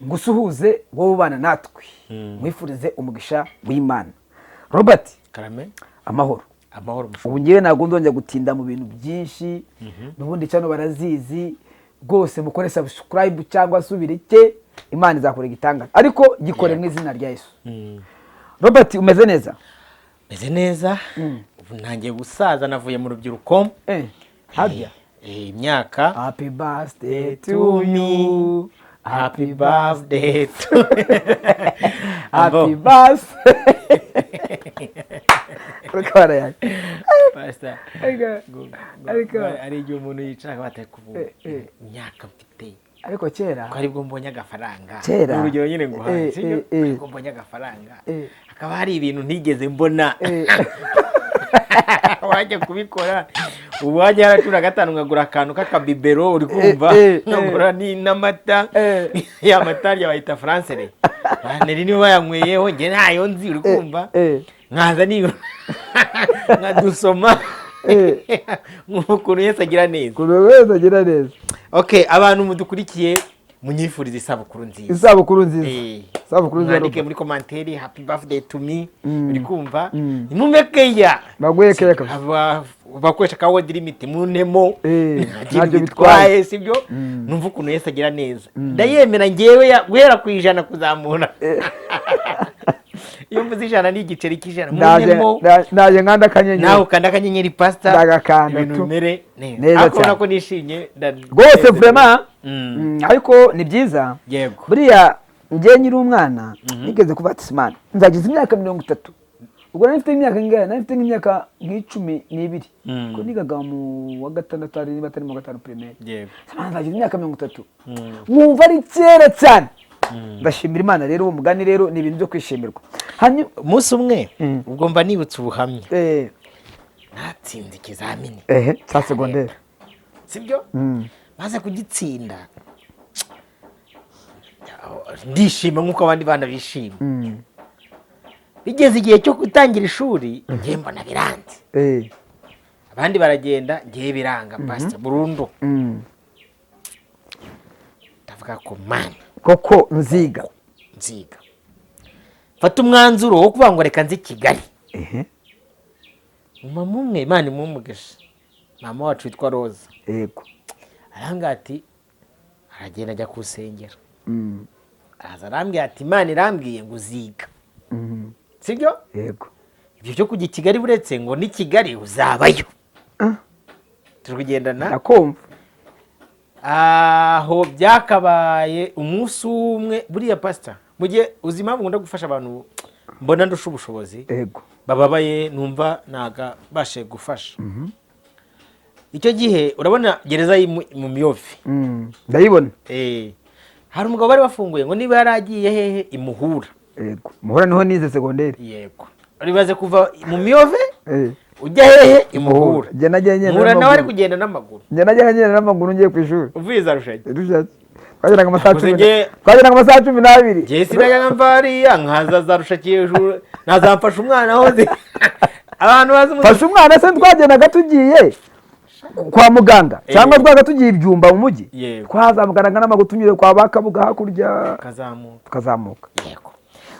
Ngusuhuze wowe ubana natwe, mwifurize umugisha w'Imana. Robert. Karame. Amahoro? Amahoro, mushumba. Ubu ngewe ntabwo ndongera gutinda mu bintu byinshi, n'ubundi channel barazizi rwose. Mukore subscribe cyangwa se ubireke, Imana izakora igitangaza, ariko gikore mu izina rya Yesu. Robert, umeze neza? Meze neza. Ubu ntangiye gusaza, navuye mu rubyiruko. Harya? Imyaka. Happy birthday to you, happy birthday to happy birthday. Uriko barayaka. Pastor, Ariko ari igihe umuntu yicara batari kuvuga imyaka mfite, ariko kera ko aribwo mbonye agafaranga. Kera. Ni urugero nyine nguhaye, sibyo? Aribwo mbonye agafaranga, hakaba hari ibintu ntigeze mbona. Wajya kubikora ubu, wajya haracura gatanu nkagura akantu k'akabibero, uri kumva, nkagura n'amata. Ya mata harya bayita faransere, baneri niba bayanyweyeho, njye ntayo nzi, uri kumva, nkaza nibura nkadusoma nk'ukuntu Yesu agira neza. Ukuntu wese agira neza. Okay, abantu mudukurikiye, munyifurize isabukuru nziza. Isabukuru nziza. Isabukuru nziza. Mwandike Robert. muri commentaire "Happy birthday to me", uri kumva, nimumpe keya. Baguhe keya kabisa. Bakoresha ka word limit, muntemo. Nta kintu ntacyo bitwaye. Bitwaye. Sibyo? Numva ukuntu Yesu agira neza, ndayemera ngewe guhera ku 100 kuzamura. Iyo mvuze 100 ni igiceri cy'ijana. Ndaje. Muntemo. Ndaje nkanda akanyenyeri. Nawe ukanda akanyenyeri, pastor. Ndagakanda ibintu tu. bimere neza. Neza Ariko ubona cyane. ko nishimye Rwose, vraiment. Ariko ni byiza. Buriya njye nkiri umwana nigeze kuva ati: "Imana, nzagize imyaka 30." Ubwo nari mfite imyaka ingahe? Nari mfite nk'imyaka nka 12, ko nigaga mu wa gatandatu, hari niba atari mu wa gatanu primaire. Imana, nzagize imyaka 30, wumva ari kera cyane. Ndashimira Imana rero. Uwo mugani rero ni ibintu byo kwishimirwa. Hanyuma Umunsi umwe, ubwo mba nibutse ubuhamya, natsinze ikizamini Ehe, cya segonderi. Sibyo? Maze kugitsinda ndishima nk'uko abandi bana bishima. Bigeze igihe cyo gutangira ishuri, njye mbona biranze. Abandi baragenda, ngewe biranga, pasita, burundu. Ndavuga ko Mana, koko nziga? Nziga? Mfata umwanzuro wo kuvuga ngo reka nzi Kigali. Mama umwe, Imana imumugisha, mama wacu witwa Roza, arambwira ati, aragenda ajya ku rusengero, araza arambwira ati: "Imana irambwiye ngo uziga." Sibyo? Yego. Ibyo byo kujya i Kigali, uretse ngo ni Kigali uzabayo. Turi kugendana? Ndakumva. Aho byakabaye umunsi umwe. Buriya, pasita, mu gihe uzi impamvu nkunda gufasha abantu mbona ndusha ubushobozi, bababaye, numva nagabashe gufasha. Icyo gihe urabona gereza y'i mu Miyove? Ndayibona. Hari umugabo bari bafunguye ngo niba yaragiye hehe, imuhura. Yego, Muhura niho nize segonderi. Yego, uribaze kuva mu Miyove ujya hehe? Imuhura. Njye nagiye ngenda Muhura nawe ari n'amaguru. kugenda n'amaguru. Njye nagiye ngenda n'amaguru ngiye ku ishuri. Uvuye za Rushagi? Rushaki. Twageraga amasaha Nakuze cumi twageraga amasaha 12. Njye sinajyaga mva hariya nkaza za Rushaki hejuru, nazamfasha umwana hoze abantu bazi Fasha umwana se, twagendaga tugiye kwa muganga cyangwa twaga tugiye ibyumba mu mujyi. Twazamukanaga n'amaguru tunyure kwa Bakabuga hakurya. Kazamuka. Tukazamuka. Yego.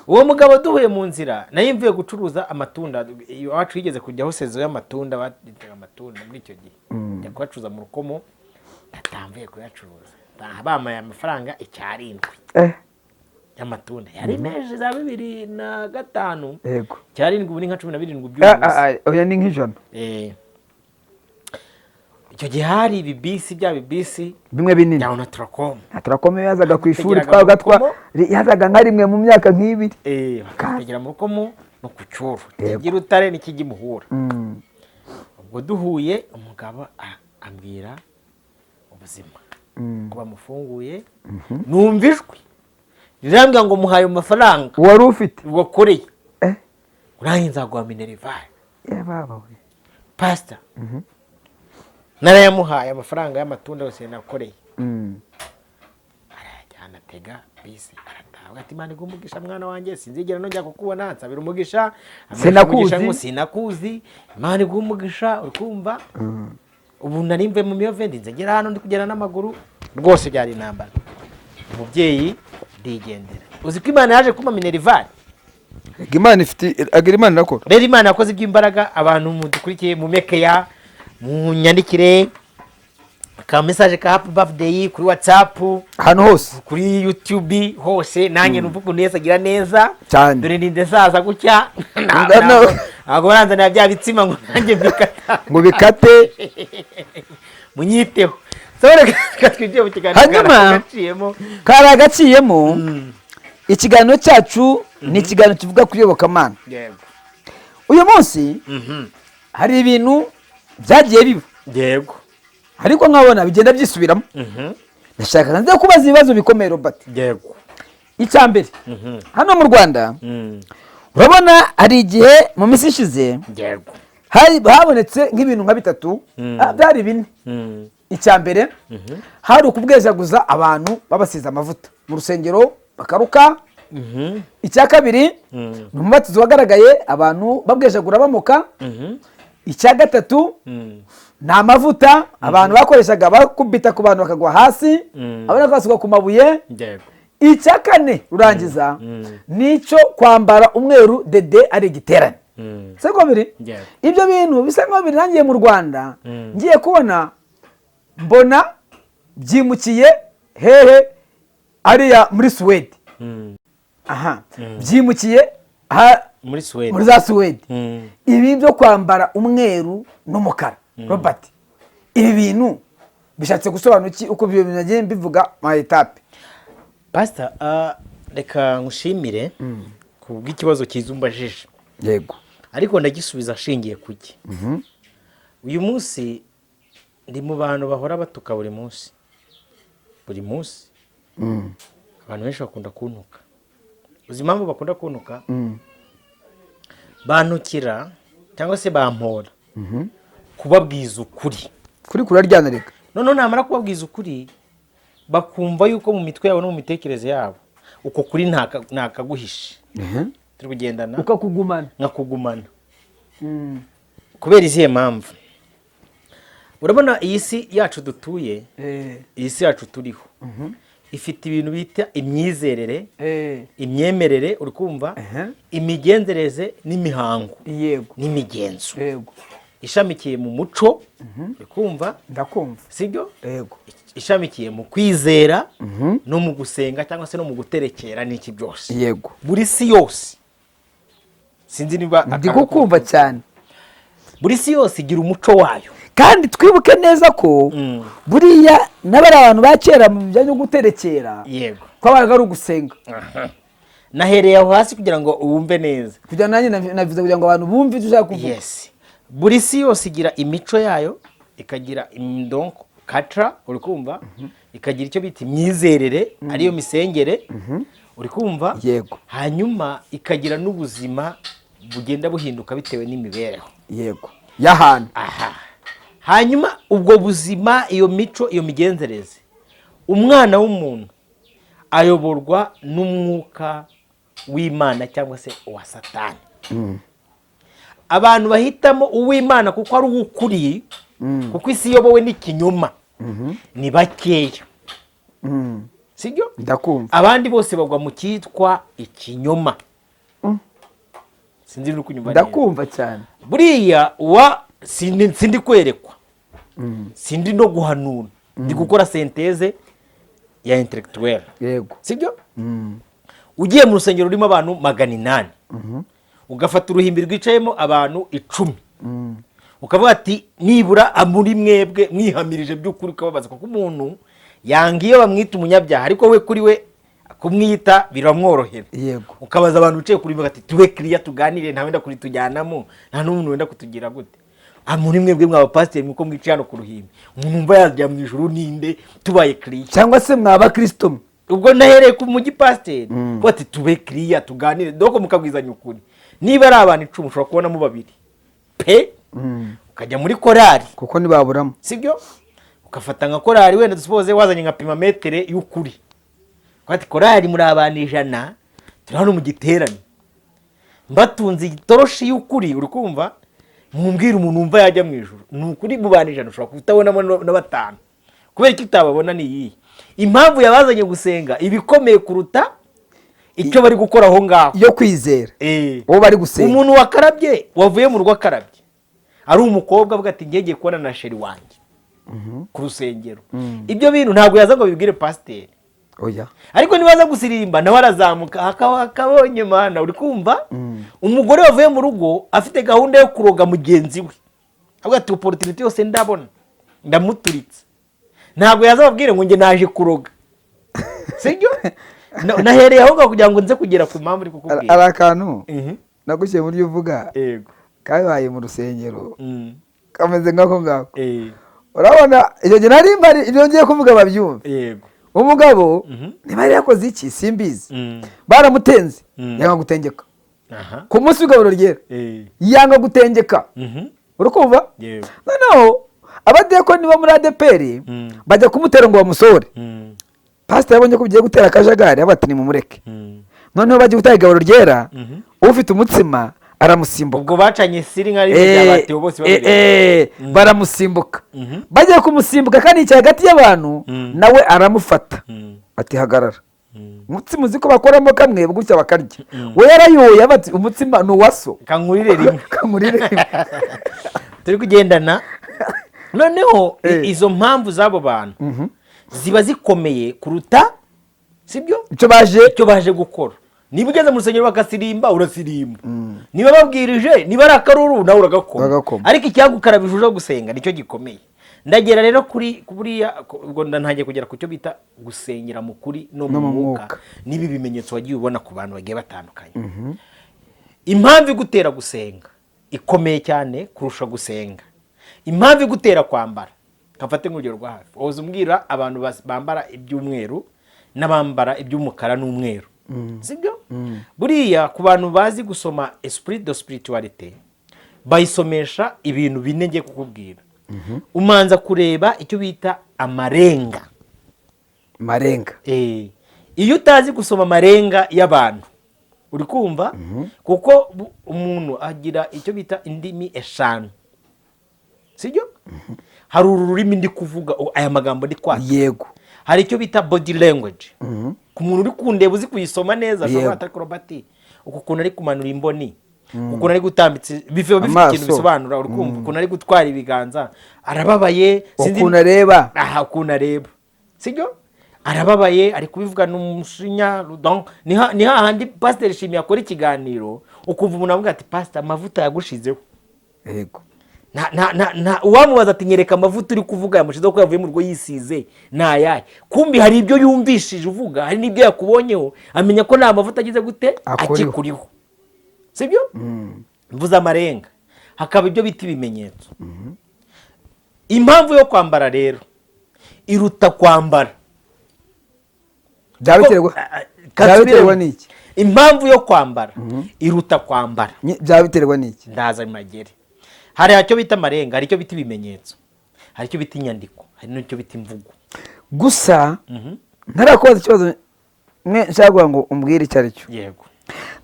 Uwo mugabo duhuye mu nzira, nayo mvuye gucuruza amatunda. Iwacu yigeze kujyaho saison y'amatunda, batekaga amatunda muri icyo gihe, njya kuyacuruza mu Rukomo. Ndatamvuye kuyacuruza, bamaye amafaranga icyarindwi y'amatunda, yari menshi za 2005. Icyarindwi ubu ni nka 17 by'uyu munsi. Oya, ni nk'ijana. Icyo gihe hari ibibisi, bya bibisi bimwe binini bya Onatracom. Onatracom yazaga ku ishuri. Bategeraga Twabaga mu Rukomo. Yazaga nka rimwe mu myaka nk'ibiri. Bakategera mu Rukomo no ku Cyuru, kijya i Rutare n'ikijya i Muhura. Ubwo duhuye, umugabo ambwira ubuzima, ko bamufunguye. Numva ijwi rirambwira ngo muhaye amafaranga wari ufite wakoreye, urangiye nzaguha minerval. Ye baba we. Pasita, narayamuhaye amafaranga y'amatunda yose nakoreye. Arayajyana, atega bisi arataha, ati: "Imana iguhe umugisha, mwana wanjye, sinzigera nongera kukubona, nsabira umugisha." Sinakuzi. Umugisha ngo sinakuzi, Imana iguhe umugisha. Uri kumva, ubu nari mvuye mu Miyove, ndinze ngera hano ndi kugenda n'amaguru, rwose byari intambara. Umubyeyi Ndigendera. Uzi ko Imana yaje kumpa minerval? Imana ifite agira, Imana irakora. Rero Imana yakoze iby'imbaraga. Abantu mudukurikiye mu mekeya, munyandikire ka message ka happy birthday kuri WhatsApp, ahantu hose, kuri YouTube hose. Nanjye numva ukuntu Yesu agira neza. Cyane. Dore ninde saza gutya. Ntabwo baranzanira bya bitsima ngo nanjye mbikata. Ngo bikate. Munyiteho. So reka twinjire mu kiganiro. Hanyuma- Gaciyemo. Kari agaciyemo. Ikiganiro cyacu ni ikiganiro kivuga ku iyobokamana. Uyu munsi hari ibintu byagiye biba, ariko nkabona bigenda byisubiramo. Ndashaka nza kubaza ibibazo bikomeye, Robert. Yego. Icya mbere, hano mu Rwanda urabona hari igihe mu minsi ishize habonetse nk'ibintu nka bitatu, byari bine. Icya mbere, hari ukubwejaguza abantu babasize amavuta mu rusengero bakaruka. Icya kabiri, ni umubatizo wagaragaye abantu babwejagura bamuka. Icya gatatu, ni amavuta abantu bakoreshaga bakubita ku bantu bakagwa hasi, abandi bakabasuka ku mabuye. Icya kane rurangiza, ni icyo kwambara umweru dede ari igiterane. Siko biri? Yego. Ibyo bintu bisa nkaho birangiye mu Rwanda. Ngiye kubona mbona byimukiye hehe? Ariya muri Suwede. Aha byimukiye muri Suwede. Muri za Suwede. Ibi byo kwambara umweru n'umukara, Robert, ibi bintu bishatse gusobanura iki, uko ibyo bintu nagiye mbivuga ma étapes? Pastor, reka nkushimire ku bw'ikibazo cyiza umbajije. Ariko ndagisubiza ashingiye ku ki? Uyu munsi ndi mu bantu bahora batuka buri munsi, buri munsi. Abantu benshi bakunda kuntuka. Uzi impamvu bakunda kuntuka? Bantukira cyangwa se bampora kubabwiza ukuri. Kuri kuraryana reka. Noneho namara kubabwiza ukuri, bakumva yuko mu mitwe yabo no mu mitekerereze yabo uko kuri ntakaguhishe. Turi kugendana? Ukakugumana. Nkakugumana. Kubera izihe mpamvu? Urabona iyi si yacu dutuye, iyi si yacu turiho, ifite ibintu bita imyizerere, imyemerere, uri kumva, imigenzereze n'imihango n'imigenzo ishamikiye mu muco, uri kumva? Ndakumva. Sibyo? Yego. Ishamikiye mu kwizera no mu gusenga cyangwa se no mu guterekera n'iki byose. Buri si yose, sinzi niba Ndi kukumva cyane. Buri si yose igira umuco wayo. Kandi twibuke neza ko buriya n'abari abantu ba kera mu bijyanye no guterekera, kwabaga ari ugusenga. Nahereye aho hasi kugira ngo wumve neza. Kugira nanjye navuze kugira ngo abantu bumve icyo ushaka kuvuga. Yes, buri si yose igira imico yayo, ikagira donc culture, uri kumva, ikagira icyo bita imyizerere, ariyo misengere, uri kumva? Yego. Hanyuma ikagira n'ubuzima bugenda buhinduka bitewe n'imibereho Yego, y'ahantu. Aha, hanyuma ubwo buzima, iyo mico, iyo migenzereze, umwana w'umuntu ayoborwa n'umwuka w'Imana cyangwa se uwa Satani. Abantu bahitamo uw'Imana kuko ari uw'ukuri, kuko isi iyobowe n'ikinyoma, ni bakeya, sibyo? Ndakumva. Abandi bose bagwa mu cyitwa ikinyoma. Sinzi niba uri kunyumva neza. Ndakumva cyane. Buriya wa sindi kwerekwa, sindi no guhanura, ndi gukora synthèse ya intellectuel. Sibyo? Ugiye mu rusengero rurimo abantu 800, ugafata uruhimbi rwicayemo abantu 10, ukavuga ati nibura muri mwebwe mwihamirije by'ukuri, ukababaza, kuko umuntu yanga iyo bamwita umunyabyaha, ariko we kuri we kumwita biramworohera. Ukabaza abantu bicaye kuri ati tube kiriya tuganire, nta wenda kuritujyanamo, nta n'umuntu wenda kutugira gute. Ah, muri mwebwe mwaba pasiteri, muko mwicaye hano ku ruhimbi, umuntu wumva yajya mu ijuru ninde, tubaye kiriya? Cyangwa se mwaba kirisito mwe? Ubwo nahereye ku mujyi, pasiteri ko ati tube kiriya tuganire, doko mukabwizanya ukuri, niba ari abantu 10 ushobora kubonamo babiri pe. Ukajya muri korari, Kuko ntibaburamo. Sibyo? Ugafata nka korari, wenda dusupoze wazanye nka pimametere y'ukuri, ati korari muri abantu 100, turi hano mu giterane, mbatunze itoroshi y'ukuri, uri kumva, mumbwira umuntu wumva yajya mu ijuru. Ni ukuri, mu bantu 100 ushobora kutabonamo na batanu. Kubera ko utababona ni iyihe? Impamvu yabazanye gusenga iba ikomeye kuruta icyo bari gukora aho ngaho. Yo kwizera uwo bari gusenga. Umuntu wakarabye, wavuye mu rugo akarabye, ari umukobwa, avuga ati: "Ngiye kubona na chéri wanjye ku rusengero." Ibyo bintu ntabwo yaza ngo bibwire pasiteri. Oya. Ariko niba aza gusirimba, nawe arazamuka akaba akabonye mana. Uri kumva, umugore wavuye mu rugo afite gahunda yo kuroga mugenzi we, avuga ati: "Opportunité yose ndabona ndamuturitse." Ntabwo yaza ababwire ngo: "Njye naje kuroga." Sibyo? Nahereye aho ngaho kugira ngo nze kugera ku mpamvu uri kukubwira. Hari akantu nagushyiriye mu buryo uvuga kabaye mu rusengero, kameze nk'ako ngako. Urabona, icyo gihe nari mpari, ibyo ngiye kuvuga babyumve. Umugabo, niba yari yakoze iki simbizi, baramutenze, yanga gutengeka. Ku munsi w'igaburo ryera, yanga gutengeka. Uri kumva? Yego. Noneho abadiyakoni bo muri ADEPR bajya kumutera ngo bamusohore. Pasiteri abonye ko bigiye gutera akajagari, avuga ati: "Nimumureke." Noneho bajya gutanga igaburo ryera, ufite umutsima aramusimbuka. Ubwo bacanye siri nka rimwe rya batewe bose babireba. Baramusimbuka. Bagiye kumusimbuka kandi yicaye hagati y'abantu, nawe aramufata, ati: "Hagarara." Umutsima, uzi ko bakoramo kamwe gutya bakarya, we yarayoye, ati: "Umutsima ni uwa so." Kankurire rimwe. Kankurire rimwe. Turi kugendana. Noneho izo mpamvu z'abo bantu ziba zikomeye kuruta, sibyo, icyo baje. Icyo baje gukora. Niba ugeze mu rusengero bagasirimba, urasirimba. Niba babwirije, niba ari akaruru, nawe uragakoma. Uragakoma. Ariko icyagukarabije uje gusenga nicyo gikomeye. Ndagera rero kuri buriya, ubwo ntangiye kugera ku cyo bita gusengera mu kuri no mu No mu mwuka, mwuka. n'ibi bimenyetso wagiye ubona ku bantu bagiye batandukanye. Impamvu igutera gusenga ikomeye cyane kurusha gusenga. Impamvu igutera kwambara, kafate nk'urugero rwa hafi, wahoze umbwira abantu bambara iby'umweru n'abambara iby'umukara n'umweru, sibyo? Buriya ku bantu bazi gusoma esprit de spiritualité, bayisomesha ibintu bine ngiye kukubwira. Umanza kureba icyo bita amarenga. Marenga. Iyo utazi gusoma amarenga y'abantu, uri kumva, kuko umuntu agira icyo bita indimi eshanu, sibyo? Hari uru rurimi ndi kuvuga, aya magambo ndi kwatura. Hari icyo bita body language. Ku muntu uri kundeba uzi kuyisoma neza, ashobora kuba atari Robert, uku kuntu ari kumanura imboni, ukuntu ari gutambitsa, biba bifite Amaso. ikintu bisobanura. Uri kumva ukuntu ari gutwara ibiganza, arababaye, Ukuntu areba. Aha, ukuntu areba, sibyo? Arababaye, ari kubivugana umujinya. Donc, ni hahandi Pasiteri Shimi akora ikiganiro, ukumva umuntu avuga ati: "Pasita, amavuta yagushizeho." Nta uwamubaza ati: "Nyereka amavuta uri kuvuga yamushizeho ko yavuye mu rugo yisize, ni ayahe?" Kumbi hari ibyo yumvishije uvuga, hari n'ibyo yakubonyeho, amenya ko nta mavuta agize gute? Akuriho. Akikuriho, sibyo? Mvuze amarenga, hakaba ibyo bita ibimenyetso. Impamvu yo kwambara rero iruta kwambara. Byaba biterwa byaba biterwa n'iki? Impamvu yo kwambara iruta kwambara. Byaba biterwa n'iki? Ndaza magere. Hari icyo bita amarenga, hari icyo bita ibimenyetso, hari icyo bita inyandiko, hari n'icyo bita imvugo. Gusa ntarakubaza ikibazo mwe nshaka kugira ngo umbwire icyo ari cyo. Yego.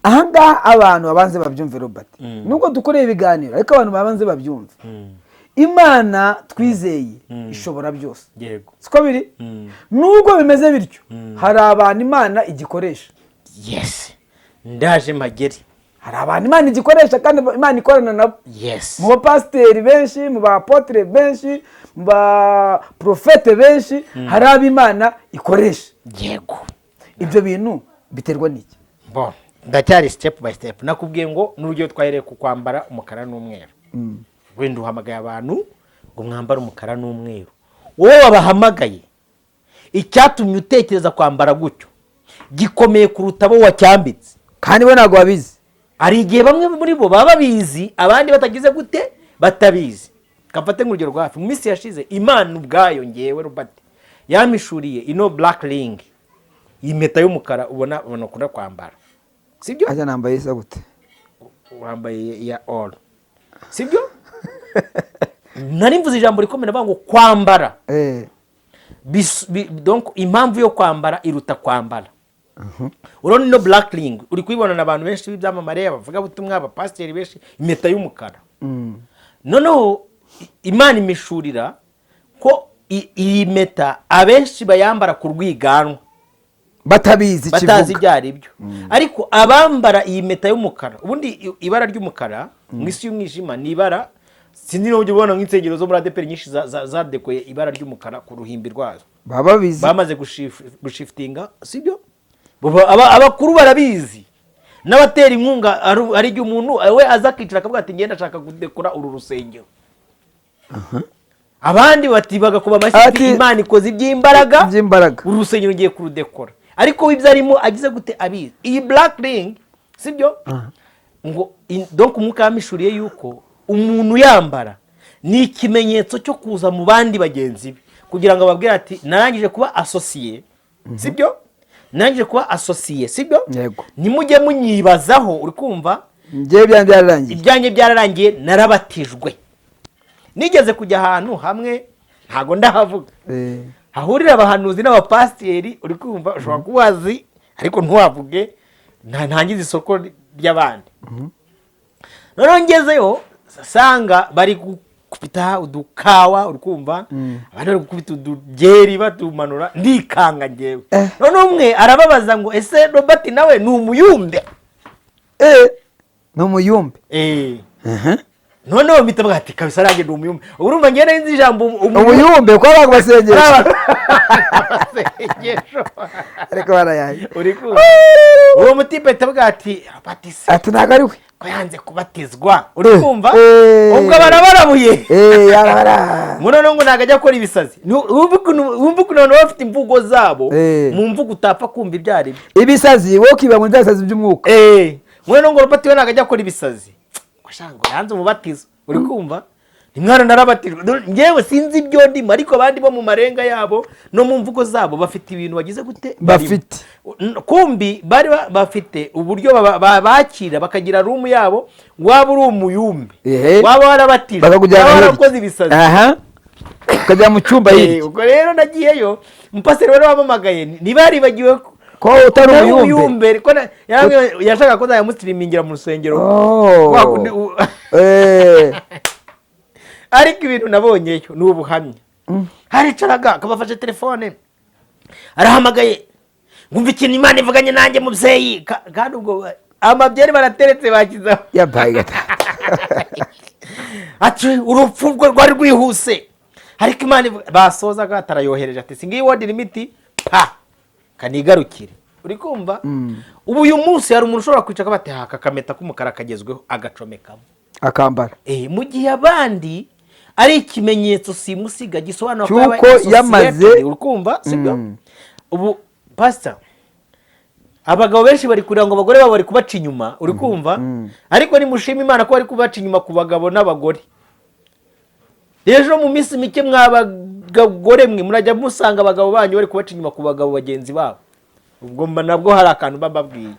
Ahangaha abantu babanze babyumve, Robert. Nubwo dukoreye ibiganiro, ariko abantu babanze babyumve. Imana twizeye ishobora byose. Siko biri? Nubwo bimeze bityo, hari abantu Imana igikoresha. Yes, ndaje mageri. Hari abantu Imana igikoresha kandi Imana ikorana nabo. Mu bapasiteri benshi, mu bapotere benshi, mu baprofete benshi, hari abo Imana ikoresha. Ibyo bintu biterwa n'iki? Bon, ndacyari step by step. Nakubwiye ngo n'urugero twahereye ku kwambara umukara n'umweru. Wenda uhamagaye abantu ngo mwambare umukara n'umweru. Wowe wabahamagaye, icyatumye utekereza kwambara gutyo gikomeye kuruta abo wacyambitse. Kandi bo ntabwo babizi. Hari igihe bamwe muri bo baba babizi, abandi batagize gute? Batabizi. Kafate nk'urugero rwa hafi: mu minsi yashize, Imana ubwayo, ngewe Robert, yampishuriye ino black ring, iyi mpeta y'umukara ubona abantu bakunda kwambara, sibyo? Ajya nambaye isa gute? Wambaye iya oro, sibyo? Nari mvuze ijambo rikomeye, ndavuga ngo kwambara donc impamvu yo kwambara iruta kwambara. Urabona ino black ring, uri kuyibona abantu benshi b'ibyamamare, abavugabutumwa, abapasiteri benshi, impeta y'umukara. Noneho Imana imishurira ko Iyi mpeta abenshi bayambara ku rwiganwa, batabizi batazi ikivuga. Ibyo ari byo. Ariko abambara iyi mpeta y'umukara, ubundi ibara ry'umukara mu isi y'umwijima ni ibara, sinzi niba ujya ubona nk'insengero zo muri ADEPR nyinshi zadekoye ibara ry'umukara ku ruhimbi rwazo. Baba babizi. Bamaze gushifitinga, sibyo? Abakuru barabizi n'abatera inkunga. Hari igihe umuntu we aza akicara akavuga ati: "Ngenda ashaka kudekora uru rusengero." Abandi bati, bagakuba amashyi ati: "Imana ikoze iby'imbaraga." Iby'imbaraga. Uru rusengero ngiye kurudekora, ariko we ibyo arimo agize gute? Abizi. Iyi black ring, sibyo? Ngo donc umwuka yamishuriye yuko umuntu yambara ni ikimenyetso cyo kuza mu bandi bagenzi be kugira ngo ababwire ati: "Narangije kuba associé, sibyo? Narangije kuba associé, sibyo?" Yego. "Ntimujye munyibazaho." Uri kumva? Njyewe ibyanjye byararangiye. Ibyanjye byararangiye, narabatijwe. Nigeze kujya ahantu hamwe, ntago ndahavuga, hahurira abahanuzi n'abapasiteri. Uri kumva? Ushobora kuba wazi ariko ntiwavuge, ntangize isoko ry'abandi. Noneho ngezeyo sanga bari gukubita udukawa, uri kumva? Abandi bari gukubita udubyeri batumanura, ndikanga ngewe. Noneho umwe arababaza ngo: "Ese Robert nawe ni umuyumbe?" Ni umuyumbe? Eh. Noneho mpita mvuga ati: "Kabisa nanjye ndi umuyumbe." Urumva ngewe nari nzi ijambo umuyumbe ko abantu basengesha. Amasengesho. Ariko barayaye. Uri kumva? Uwo mutipe ahita avuga ati: "Robert se?" Ati: "Ntabwo ari we." Ko yanze kubatizwa, uri kumva? Eh. Ubwo barabarabuye. Yarabara. Ngo noneho ngo ntabwo ajya akora ibisazi. Wumva ukuntu abantu baba bafite imvugo zabo, mu mvugo utapfa kumva ibyo ari byo. Ibisazi, wowe ukiba ngo nzasazi by'umwuka. Ngo noneho ngo Robert we ntabwo ajya akora ibisazi, ngo shaka ngo yanze umubatizo. Uri kumva? Ni mwana narabatijwe. Dore njyewe sinzi ibyo ndimo, ariko abandi bo mu marenga yabo no mu mvugo zabo bafite ibintu bagize gute? Barimo. Bafite. Kumbi bari bafite uburyo bakira, bakagira room yabo, waba uri umuyumbe, waba warabatijwe, bakakujyana waba hirya. warakoze ibisazi. Aha, ukajya mu cyumba hirya. Ubwo rero nagiyeyo, umupasiteri wari wamamagaye ntibaribagiwe ko utari utari umuyumbe. Umuyumbe ko yashakaga ko nzayamustreamingira mu rusengero. Oh. Wa kundi ariko ibintu nabonyeyo ni ubuhamya. Haricaraga akabafashe telefone, arahamagaye: "Ngumva ikintu Imana ivuganye nanjye, mubyeyi." Kandi ubwo amabyeri barateretse, bashyizeho. Yabaye gatatu. Ati: "Urupfu rwe rwari rwihuse, ariko Imana basozaga atarayohereje." Ati: "Singiyi word limit pa kanigarukire." Uri kumva? Ubu uyu munsi hari umuntu ushobora kwicara akaba ati: "Aka kameta k'umukara kagezweho," agacomekamo, akambara. Mu gihe abandi ari ikimenyetso simusiga gisobanura ko cy'uko yabaye associated, yamaze uri kumva, sibyo? Ubu pastor, abagabo benshi bari kurira ngo abagore babo bari kubaca inyuma, uri kumva? Ariko nimushima Imana ko bari kubaca inyuma ku bagabo n'abagore. Ejo mu minsi mike, mw'abagore mwe, murajya musanga abagabo banyu bari kubaca inyuma ku bagabo bagenzi babo. Ubwo mba nabwo hari akantu mba mbabwiye.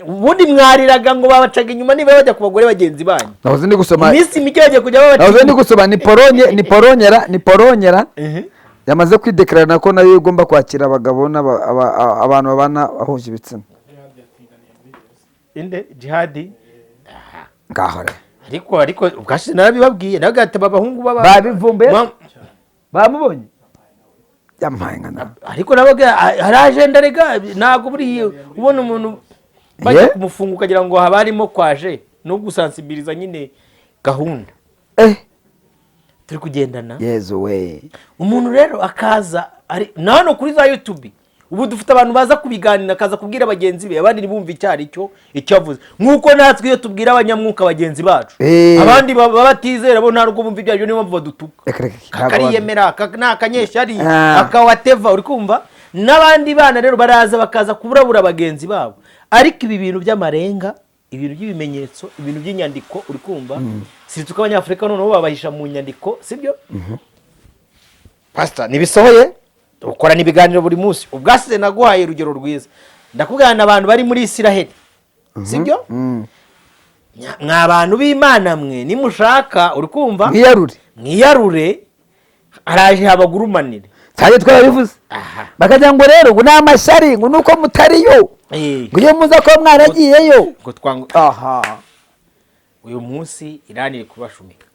Ubundi mwariraga ngo babacaga inyuma niba bajya ku bagore bagenzi banyu. Nahoze ndi gusoma. Iminsi mike bagiye kujya babaca Nahoze ndi inyuma. gusoma, ni Polonye, ni Polonyera yamaze kwideclarana ko nayo igomba kwakira abagabo abantu babana bahuje ibitsina. Inde? Jihadi? Ngaho rero. Ariko ubwashize narabibabwiye, nabwo abahungu baba Babivumbuye, bamubonye, yampaye nka nawe. Ariko nababwiye hari agenda rega, ntabwo buriya ubona umuntu bajya kumufunga ukagira ngo haba harimo kwaje no gusensibiliza nyine gahunda turi kugendana. Yezu we! Umuntu rero akaza ari na hano kuri za YouTube, ubu dufite abantu baza kubiganira, akaza kubwira bagenzi be, abandi ntibumve icyo ari cyo icyo avuze, nk'uko natwe iyo tubwira abanyamwuka bagenzi bacu, abandi baba batizera bo ntabwo bumva ibyo aribyo, niyo mpamvu badutuka. Reka reka, ntabwo Kakariyemera ni akanyeshyari, akawateva. Uri kumva? N'abandi bana rero baraza bakaza kuburabura bagenzi babo. Ariko ibi bintu by'amarenga, ibintu by'ibimenyetso, ibintu by'inyandiko, uri kumva? Si ko Abanyafurika noneho babahisha mu nyandiko, sibyo? Pasita, ntibisohoye, ukorana ibiganiro buri munsi. Ubwasize naguhaye urugero rwiza, ndakubwira abantu bari muri Isiraheli, sibyo? Mwa bantu b'Imana mwe, nimushaka, uri kumva, mwiyarure. Mwiyarure, araje habagurumanire. Cyane, twarabivuze. Aha. Bakagira ngo rero ngo ni amashyari, ngo nuko mutariyo, ngo iyo muza kuba mwaragiyeyo. Ngo twanga Aha. Uyu munsi Irani iri kubashumika.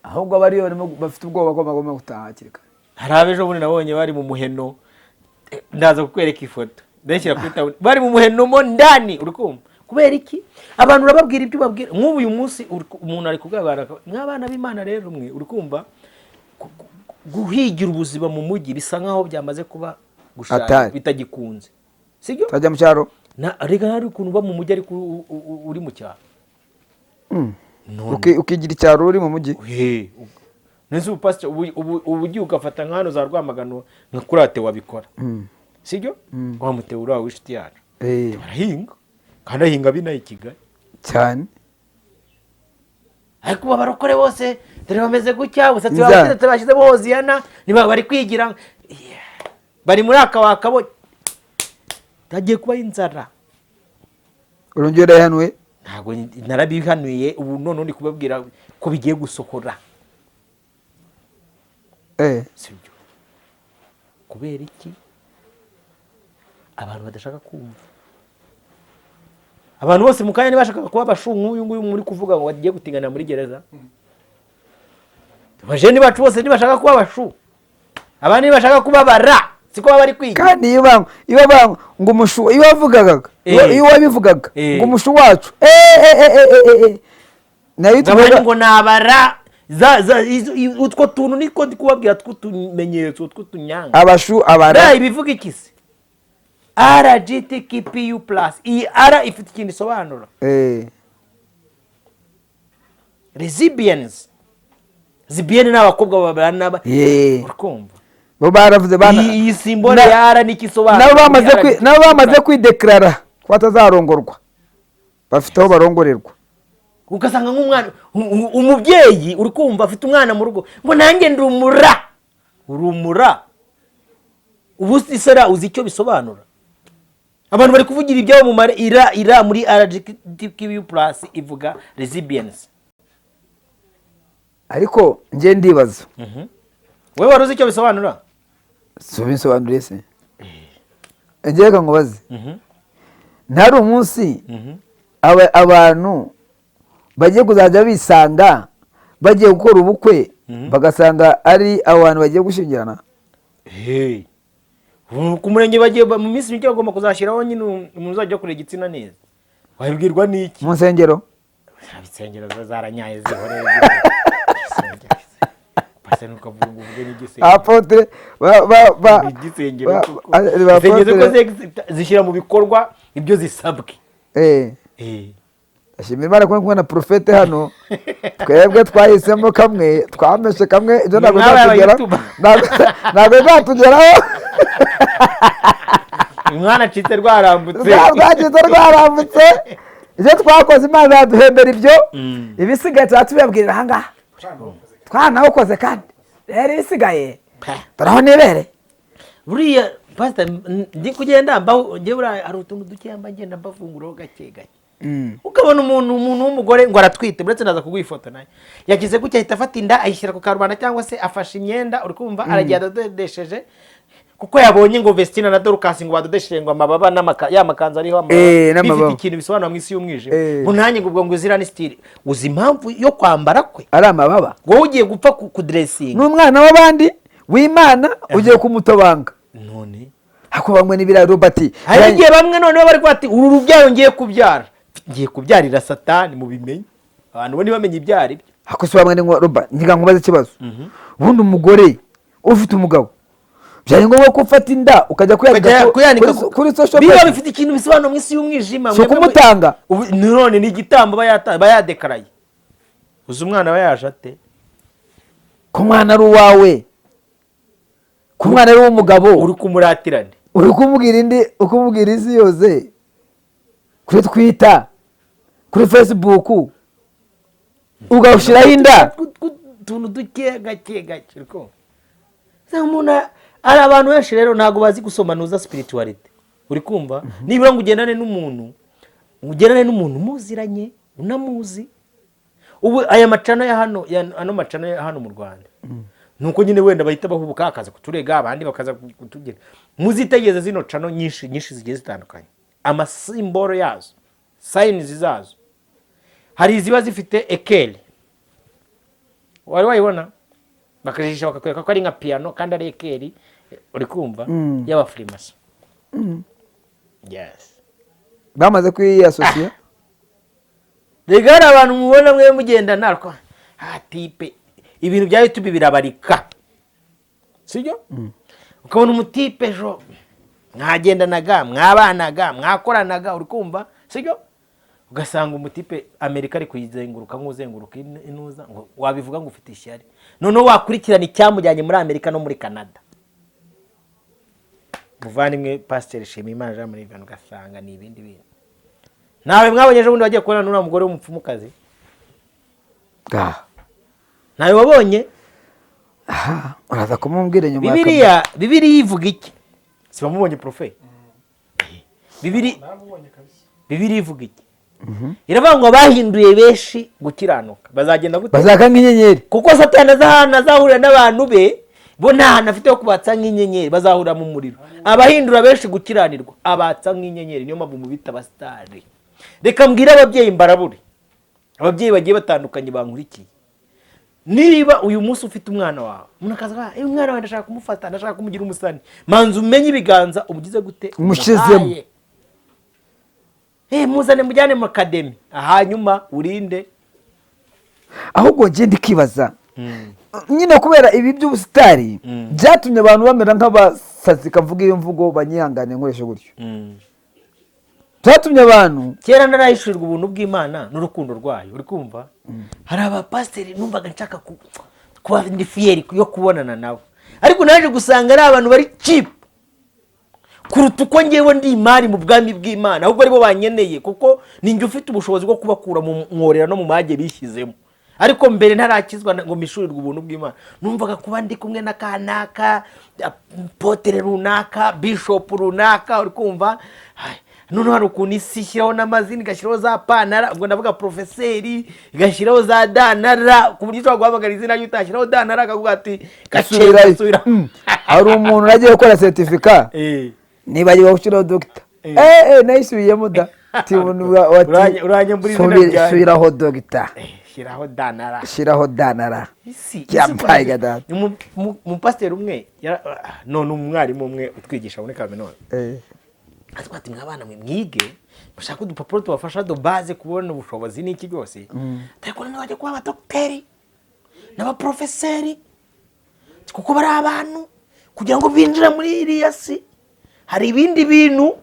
Ahubwo abariyo barimo bafite ubwoba ko bagomba gutaha hakiri kare. Hari abejo bundi nabonye bari mu muheno. Ndaza kukwereka ifoto, ndayishyira kuri tabuni, bari mu muheno mo ndani. Uri kumva kubera iki abantu urababwira ibyo ubabwira? Nk'ubu uyu munsi umuntu ari kubwira mw'abana b'Imana rero mwe, uri kumva guhigira ubuzima mu mujyi bisa nkaho byamaze kuba gushaka Atari. bitagikunze, sibyo? Turajya mu cyaro. Na rega hari ukuntu uba mu mujyi ariko uri mu cyaro. None. Ukigira icyaro uri mu mujyi. He, nese ubu pastor, ubu ugiye ugafata nka hano za Rwamagana nka kurate wabikora, sibyo? Wa mutewe uriya w'inshuti yacu arahinga kandi ahinga binaha i Kigali. Cyane. Ariko ubu abarokore bose dore bameze gutya, umusatsi Inzara. bawuteretse, bashyizemo hoziyana, niba bari kwigira. Yeah. Bari muri aka wakabo, hagiye kubaho inzara. Urongera urayihanuye? Ntabwo narabihanuye, ubu none ndi kubabwira ko bigiye gusohora. Sibyo? Kubera iki abantu badashaka kumva? Abantu bose mu kanya ntibashakaga kuba abashu nk'uyu nguyu muri kuvuga ngo bagiye gutingana muri gereza. Abajeni bacu bose ntibashaka kuba abashu, abandi ntibashaka kuba bara, siko baba bari kwiga. Kandi iyo bang ngo umushu, iyo wavugaga, iyo wabivugaga ngo umushu wacu, nayo ngo abandi tuvuga ngo ni abara utwo tuntu niko ndi kubabwira tw'utumenyetso tw'utunyanga. Abashu, abara. Ra ibivuga iki se? RGTKPU plus, iyi R ifite ikintu isobanura. Lesbians, lesbian ni abakobwa babana urakumva? Bo baravuze bana. Iyi symbole ya R nicyo isobanura. Nabo bamaze nabo bamaze kwideclara ko batazarongorwa, bafite aho barongorerwa. Ugasanga nk'umwana umubyeyi, uri kumva, afite umwana mu rugo ngo nanjye ndi umura. Uri umura? Ubu isera uzi icyo bisobanura? Abantu bari kuvugira ibyabo mu mare. Ira ira muri RGTQ plus ivuga lesbians. Ariko njye ndibaza. Wowe wari uzi icyo bisobanura? Si ubisobanuriye se? Njye reka nkubaze, ntari umunsi abantu bagiye kuzajya bisanga bagiye gukora ubukwe, bagasanga ari abo bantu bagiye gushyingirana? Hey. Ubu ku murenge bagiye mu minsi mike bagomba kuzashyiraho nyine umuntu uzajya kureba igitsina neza. Wabibwirwa n'iki? Mu nsengero. Insengero zo zaranyaye, zihoreye. Pase nukavuga ngo uvuge n'igisengero. Apôtre ba ba ba Igisengero koko. Ba Insengero ko apôtre. zishyira mu bikorwa ibyo zisabwe. Ashimira Imana kuba kumwe na prophète hano. Twebwe twahisemo kamwe, twameshe kamwe, ibyo ntabwo Ni mwabaye bizatugera abayutuba. Ntabwo bizatugeraho. Umwana acitse rwarambutse. Rwageze rwarambutse. Ibyo twakoze Imana yaduhembera ibyo. Ibisigaye tuba tubibabwirira ahangaha, twanawukoze. Kandi rero ibisigaye dore aho nibere. Buriya pastor, ndi kugenda mbaho njye, buriya hari utuntu dukeya mba ngenda mbafunguraho gake gake. Ukabona umuntu w'umugore ngo aratwite, uretse naza kuguha ifoto nayo, yagize gutya ahita afata inda ayishyira ku karubanda, cyangwa se afashe imyenda, uri kumva, aragiye adodesheje kuko yabonye ngo Vestina na Dorcas ngo badodesheje ngo amababa ya makanzu ariho amababa N'amababa. bifite ikintu bisobanura mu isi y'umwijima. Ngo nanjye ngo ubwo ngo izira ni style. Uzi impamvu yo kwambara kwe? Ari amababa. Wowe ugiye gupfa kudressinga. N'umwana w'abandi w'Imana ugiye kumutobanga. None hako bamwe n'ibiriya, Robert. Hari igihe bamwe noneho bari kuvuga ati uru rubyaro ngiye kubyara, ngiye kubyarira Satani. Mubimenye, abantu bo ntibamenye ibyo ari byo. Hako se bamwe ni ngo Robert, ntiga nkubaze ikibazo. Ubundi umugore ufite umugabo, byari ngombwa ko ufata inda ukajya kuyanika Ukajya kuyanika kuri social biba media? Bifite ikintu bisobanura mu isi y'umwijima. Si ukumutanga? Ubu none ni igitambo aba yadekaraye. Uzi umwana aba yaje ate? Ko umwana ari uwawe, ko umwana ari uw'umugabo. Uri kumuratirane. Uri kumubwira indi, ukumubwira isi yose kuri Twitter, kuri Facebook, ugawushyiraho inda. Utuntu duke gake gake, uri kumva? Se umuntu hari abantu benshi rero ntabwo bazi gusobanuza spirituality, uri kumva? Nibura ngo ugendane n'umuntu, ugendane n'umuntu muziranye, unamuzi. Ubu aya macano ya hano ano macano ya hano mu Rwanda, nuko nyine wenda bahita bahubuka bakaza kuturega, abandi bakaza kutugira. Muzitegereze zino channel nyinshi nyinshi zigiye zitandukanye, amasymbole yazo, signs zazo. Hari iziba zifite équerre, wari wayibona? Bakajijisha bakakwereka ko ari nka piyano kandi ari équerre, uri kumva? Y'abafurimaso, yes. Bamaze kwiyasosiya. Rega hari abantu mubona mwe mugenda narwo, type ibintu bya YouTube birabarika, sibyo? Ukabona umutipe ejo mwagendanaga, mwabanaga, mwakoranaga, uri kumva, sibyo? Ugasanga umutipe Amerika ari kuyizenguruka nk'uzenguruka inuza, ngo wabivuga ngo ufite ishyari. Noneho wakurikirana icyamujyanye muri Amerika no muri Canada, muvandimwe Pasiteri Shimimana Jean Marie Vianney, ugasanga ni ibindi bintu. Nawe mwabonye ejo bundi wagiye kubona n'uriya mugore w'umupfumukazi? Ah. Ntawe wabonye? Aha, uraza kumubwira nyuma ya. Bibiliya, Bibiliya ivuga iki? Si wamubonye, profe? Bibiliya ivuga iki? Iravuga ngo bahinduye benshi gukiranuka bazagenda gute? Bazaka nk'inyenyeri. Kuko Satani aza ahantu azahurira n'abantu be, bo nta hantu afite ho kubatsa nk'inyenyeri, bazahurira mu muriro. Abahindura benshi gukiranirwa abatsa nk'inyenyeri, niyo mpamvu mubita abasitari. Reka mbwire ababyeyi, mbarabure ababyeyi bagiye batandukanye bankurikiye: niba uyu munsi ufite umwana wawe, umuntu akaza akavuga, "Eh, umwana wawe ndashaka kumufata, ndashaka kumugira umusani," manza umenye ibiganza umugize gute? Umushyizemo. Umuhaye. Eh, muzane mujyane mu academy, hanyuma urinde. Ahubwo njye ndikibaza nyine, kubera ibi by'ubusitari byatumye abantu bamera nk'abasazi, kavuga iyo mvugo banyihangane nkoreshe gutyo, byatumye abantu Kera narahishurirwa ubuntu bw'Imana n'urukundo rwayo, uri kumva? Hari abapasiteri numvaga nshaka kuba ndi fier yo kubonana nabo, ariko naje gusanga ari abantu bari cheap kuruta uko ngewe ndi imari mu bwami bw'Imana. Ahubwo aribo banyeneye, kuko ninjye ufite ubushobozi bwo kubakura mu mworera no mu mage bishyizemo. Ariko mbere ntarakizwa ngo mpishurirwe ubuntu bw'Imana, numvaga kuba ndi kumwe na kanaka, apôtre runaka, bishop runaka, uri kumva? Ay, noneho hari ukuntu isi ishyiraho n'amazina, igashyiraho za panara, ubwo ndavuga porofeseri, igashyiraho za danara, ku buryo ushobora guhamagara izina rye utashyiraho danara akavuga ati Subirayo. Subira. Hari umuntu nagiye gukora certificat, nibagiwe gushyiraho dogita. Nayisubiyemo da. Ati, Uranyambura izina ryanjye. Subiraho dogita. Shyiraho danara. Shyiraho danara. Isi Yambaye gadata. Umupasiteri umwe none umwarimu umwe utwigisha muri kaminuza atwa ati: "Mwabana mwe, mwige mushake udupapuro tubafasha de base kubona ubushobozi n'iki byose, ariko noneho bajya kuba abadogiteri n'abaporofeseri, kuko bari abantu kugira ngo binjire muri iriya si hari ibindi bintu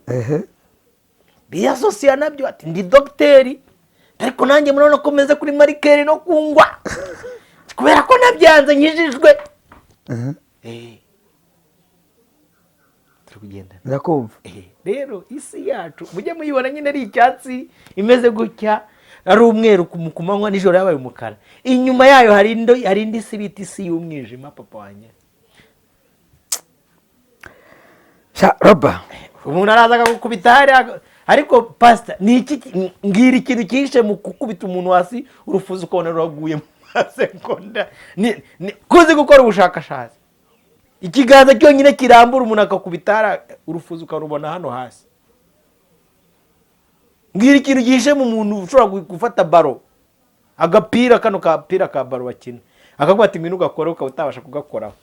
biyasosiya nabyo." Ati: "Ndi dogiteri, ariko nanjye murabona ko meze kuri marikeri no kungwa kubera ko nabyanze nkijijwe." Turi kugendana? Ndakumva. Rero isi yacu mujye muyibona nyine ari icyatsi, imeze gutya, ari umweru ku manywa, nijoro yabaye umukara. Inyuma yayo hari indi si bita isi y'umwijima, papa wanjye. Sha roba. Umuntu araza akagukubita hariya, ariko pasita, ni iki mbwira ikintu cyihishe mu gukubita umuntu hasi, urufuzo ukabona ruraguye mu masegonda? Kuzi gukora ubushakashatsi, ikiganza cyonyine kirambura umuntu akakubita hariya, urufuzo ukarubona hano hasi. Mbwira ikintu gihishe mu muntu ushobora gufata ballon, agapira kano kapira ka ballon bakina, akaguha ati: "Ngwino ugakora," ukaba utabasha kugakoraho.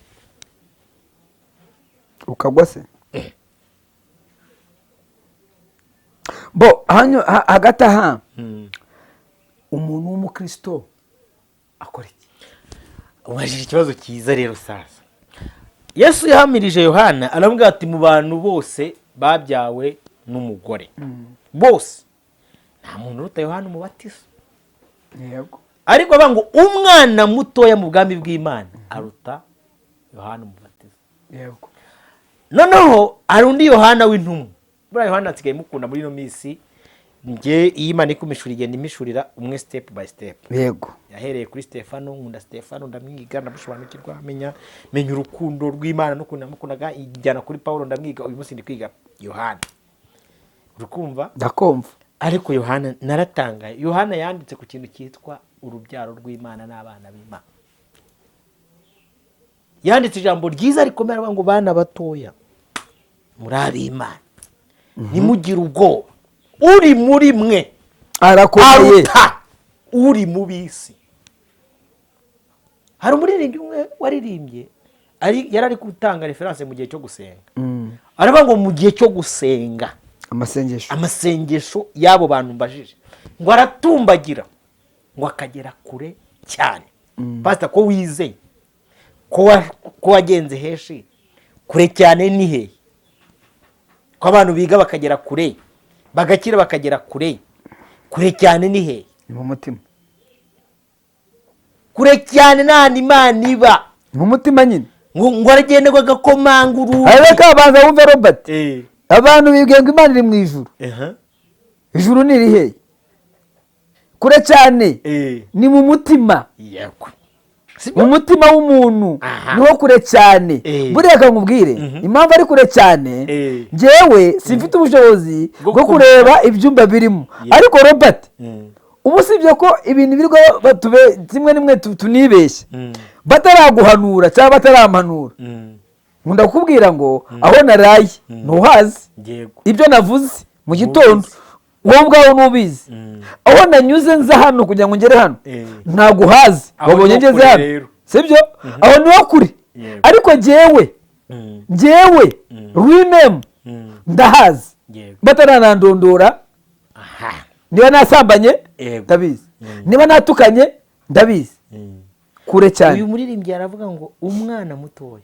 Ukagwa se bo hagati aha, umuntu w'umukristo akora iki? Ubajije ikibazo cyiza. Rero sasa Yesu yahamirije Yohana, aramubwira ati: "Mu bantu bose babyawe n'umugore bose, nta muntu uruta Yohana Umubatizo." Ariko bavuga ngo umwana mutoya mu bwami bw'Imana aruta Yohana Umubatizo. Noneho hari undi Yohana w'intumwa. Buriya Yohana nsigaye mukunda muri ino minsi. Njye iyo Imana ikumishura, igenda imishurira umwe step by step. Yahereye kuri Stefano. Nkunda Stefano, ndamwiga, ndamusobanukirwa, menya urukundo rw'Imana n'ukuntu namukundaga. Ijyana kuri Paul, ndamwiga. Uyu munsi ndi kwiga Yohana, urikumva? Ndakumva. Ariko Yohana naratangaye. Yohana yanditse ku kintu cyitwa urubyaro rw'Imana n'abana b'Imana. Yanditse ijambo ryiza rikomeye, aravuga ngo: "Bana batoya, muri ab'Imana, ntimugire ubwoba, uri muri mwe arakomeye aruta Uri mu bisi, hari umuririmbyi umwe waririmbye, yari ari gutanga référence mu gihe cyo gusenga. Aravuga ngo mu gihe cyo gusenga, Amasengesho. amasengesho y'abo bantu mbajije ngo aratumbagira, ngo akagera kure cyane. Pasita, ko wizeye, ko wagenze henshi, kure cyane ni hehe? Ko abantu biga bakagera kure, bagakira bakagera kure, kure cyane ni hehe? Ni mu mutima. Kure cyane nta hantu Imana iba. Ni mu mutima nyine. Ngo aragenda, ngo agakomanga urugi. Reka banza wumve, Robert. Abantu bibwiye ngo Imana iri mu ijuru. Ijuru ni irihe? Kure cyane ni mu mutima. Mu mutima w'umuntu niho kure cyane. Buriya reka nkubwire impamvu ari kure cyane. Njyewe simfite ubushobozi bwo bwo kureba ibyumba birimo, ariko Robert, ubu usibye ko ibintu birirwa batube kimwe nimwe tunibeshya bataraguhanura cyangwa batarampanura, nkunda kukubwira ngo aho naraye ntuhazi. Ibyo navuze mu gitondo wowe ubwawe ntubizi. Aho nanyuze nza hano kugira ngo ngere hano ntabwo uhazi. Aho Wabonye niho ngeze kure hano. rero. Sibyo? Aho niho kure. Ariko jyewe rwinemu ndahazi bataranandondora. Niba nasambanye, ndabizi. Niba natukanye, ndabizi. Kure cyane. Uyu muririmbyi aravuga ngo umwana mutoya,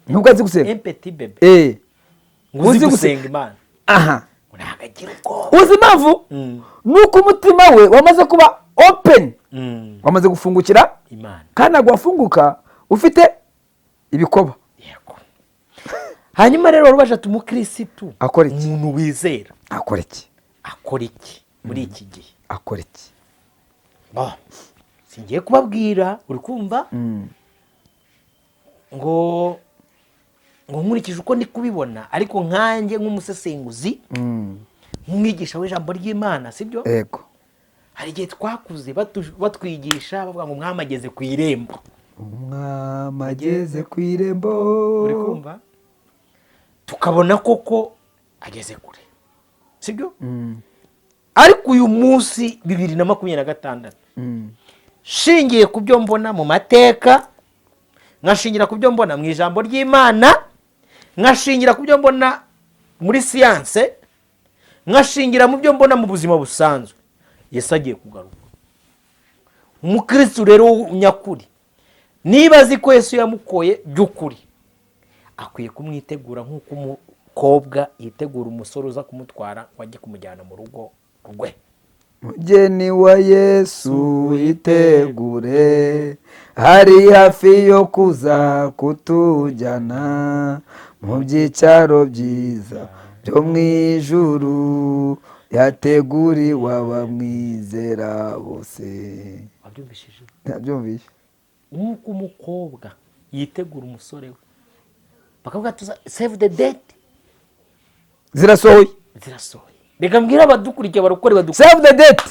Nubwo azi gusenga, un petit bébé, ngo uzi Uzi gusenga Imana, ngo ntabwo agira ubwoba. Uzi impamvu? Ni uko umutima we wamaze kuba open, wamaze gufungukira Imana. Kandi ntabwo wafunguka ufite ibikoba. Yego. Hanyuma rero wari ati umukirisitu, Akora iki? umuntu wizera, Akora iki? akora iki muri iki gihe? Akora iki? Bon, singiye kubabwira, uri kumva, ngo nkurikije uko ndi kubibona, ariko nkanjye nk'umusesenguzi, nk'umwigisha w'ijambo ry'Imana, sibyo? Yego. Hari igihe twakuze batwigisha bavuga ngo umwami ageze ku irembo. Umwami ageze ku irembo. Uri kumva, tukabona koko ageze kure, sibyo? Ariko uyu munsi 2026, shingiye ku byo mbona mu mateka, nkashingira ku byo mbona mu ijambo ry'Imana, nkashingira ku byo mbona muri siyanse, nkashingira mu byo mbona mu buzima busanzwe, Yesu agiye kugaruka. Umukirisitu rero nyakuri, niba azi ko Yesu yamukoye by'ukuri, akwiye kumwitegura nk'uko umukobwa yitegura umusore uza kumutwara ngo ajye kumujyana mu rugo rwe. Mugeni wa Yesu, itegure, hari hafi yo kuza kutujyana mu byicaro byiza byo mu ijuru yateguriwe abamwizera bose. Wabyumvishije? Nabyumvise. Nk'uko umukobwa yitegura umusore we, bakavuga tuza save the date. Zirasohoye. Zirasohoye. Reka mbwire abadukurikiye, abarokore badukurikiye. Save the date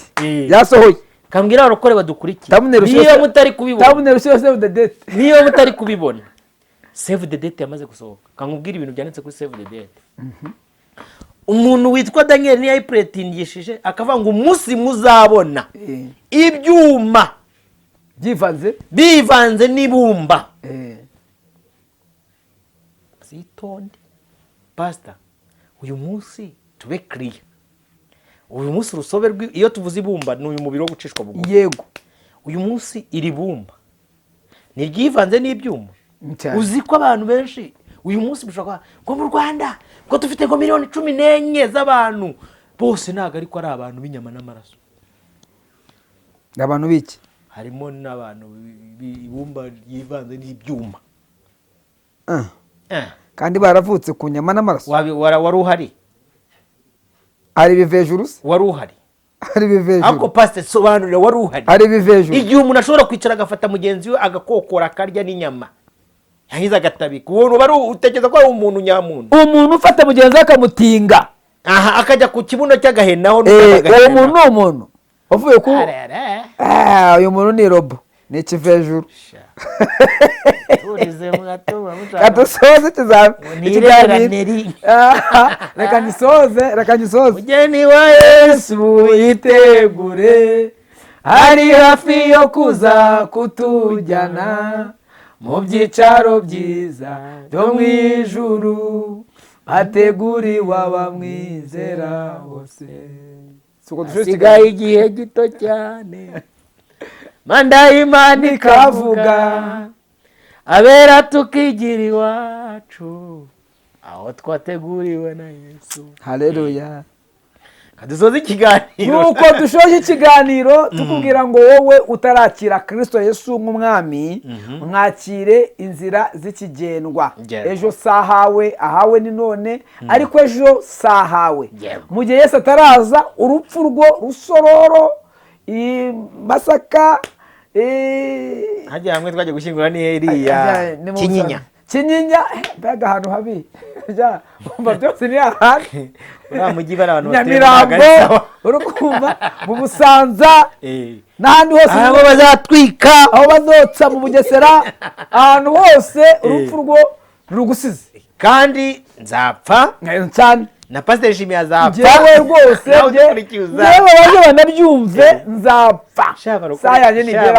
yasohoye. Kambwire abarokore badukurikiye, Thumbnail. niba Ushyira- mutari kubibona, Thumbnail ushyira save the date. niba mutari kubibona, save the date yamaze gusohoka. Kankubwira ibintu byanditse kuri save the date. Umuntu witwa Daniel niyo yayipuretingishije, akavuga ngo umunsi muzabona ibyuma byivanze bivanze n'ibumba, zitonde. Pasita, uyu munsi tube kiriya, uyu munsi urusobe iyo tuvuze ibumba ni uyu mubiri wo gucishwa bugufi. Uyu munsi iri bumba ni iryivanze n'ibyuma. Cyane. Uzi ko abantu benshi uyu munsi bishobora kuba ngo mu Rwanda ngo dufite ngo miliyoni 14 z'abantu bose, ntabwo ariko ari abantu b'inyama n'amaraso. Ni abantu b'iki? Harimo n'abantu ibumba ryivanze n'ibyuma. Kandi baravutse ku nyama n'amaraso. Wari uhari? Hari ibivejuru se? Wari uhari? Hari ibivejuru. Ariko pasite, sobanurira, wari uhari? Hari ibivejuru. Igihe umuntu ashobora kwicara agafata mugenzi we agakokora, akarya n'inyama, yahize agatabika, uwo uba utekereza ko ari umuntu nyamuntu? Umuntu ufata mugenzi we akamutinga, aha akajya ku kibuno cy'agahenaho. Uwo muntu ni umuntu wavuye ku uyu muntu ni robo, ni ikivejuru. Reka dusoze ikiganiro. Reka ngisoze, reka ngisoze. Mugeni wa Yesu, Yesu yitegure. Ari hafi yo kuza kutujyana mu byicaro byiza byo mu ijuru, hateguriwe abamwizera bose. Si uko dushoje. Hasigaye igihe gito cyane, manda y'Imana ikavuga, abera tukigira iwacu aho twateguriwe na Yesu. Haleluya. Kadusoze ikiganiro. Nuko dushoje ikiganiro tukubwira ngo wowe utarakira Kirisito Yesu nk'umwami, mwakire, inzira z'ikigendwa. Ejo si ahawe, ahawe ni none, ariko ejo si ahawe. Mu gihe Yesu ataraza, urupfu rwo Rusororo, i Masaka, Hajya hamwe twajya gushyingura ni iriya ni mu Kinyinya. Kinyinya, mbega ahantu habi. Ja, umva, byose ni ahantu. Uriya mujyi bari abantu batuye ntabwo Nyamirambo, ari sawa. uri kumva, mu Busanza n'ahandi hose. Aho bazatwika. Aho bazotsa mu Bugesera, ahantu hose urupfu rwo rugusize. Kandi nzapfa. Cyane. Na Pasiteri Shimi azapfa. Njyewe rwose Nawe udukurikiye uzapfa. njyewe baje banabyumve, nzapfa. Saa yanjye nigera,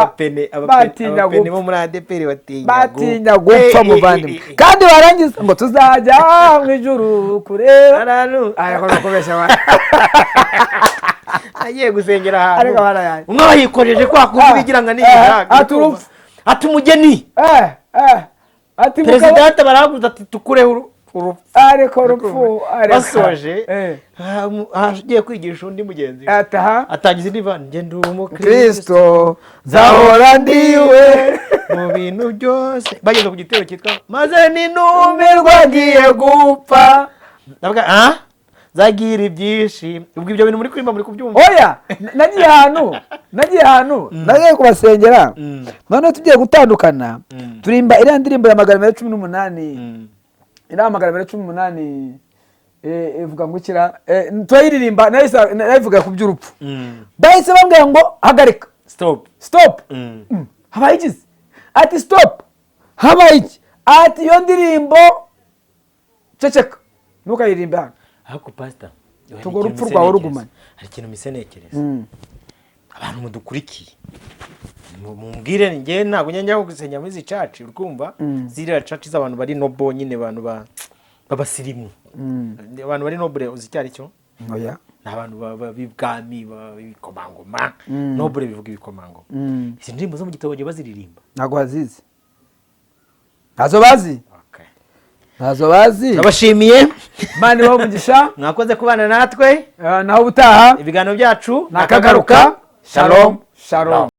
batinya abapene gupfa. bo muri ADEPR batinya. Batinya gupfa, muvandimwe. Kandi barangiza ngo tuzajya mu ijuru kureba. Ahantu Aya ko kubeshya abantu. Agiye gusengera ahantu, Ariko barayanjye. umwe bayikojeje kwa kundi bigira ngo ni ati urupfu. Ati umugeni. Ati Perezidante barahaguruka ati tukureho urupfu. Ariko urupfu, ariko Basoje, agiye kwigisha undi mugenzi we, ataha. Atangiza indi vani: njye ndi umukristo, Kristo nzahora ndiwe mu bintu byose. Bageze ku gitero cyitwa maze ninumirwa umirwa ngiye gupfa, ndavuga ah zagira ibyishimo. Ubwo ibyo bintu muri kuririmba muri kubyumva? Oya, nagiye ahantu nagiye kubasengera, noneho tugiye gutandukana, turimba iriya ndirimbo ya 218. Iriya 218 ivuga ngo ikira, turayiririmba, nayivuga ku by'urupfu. Bahise bambwira ngo hagarika. Stop. Stop. Habaye iki se? Ati stop. Habaye iki? Ati iyo ndirimbo ceceka, ntukayiririmbe hano. Ariko pasita, Tugo urupfu rwawe rugumane. Hari ikintu mise ntekereza. Abantu mudukurikiye, mumbwire, njye ntabwo njya gusengera muri izi church, uri kumva, ziriya church z'abantu bari noble nyine, abantu b'abasirimu, abantu bari noble. Uzi icyo ari cyo? Oya. Ni abantu b'ibwami, b'ibikomangoma. Noble bivuga ibikomangoma. Izi ndirimbo zo mu gitabo bagiye baziririmba? Ntabwo bazizi, ntazo bazi. Okay. Ntazo bazi. Turabashimiye. Imana ibahe umugisha. Mwakoze kubana natwe. Naho ubutaha. Ibiganiro byacu nakagaruka. Shalom, shalom.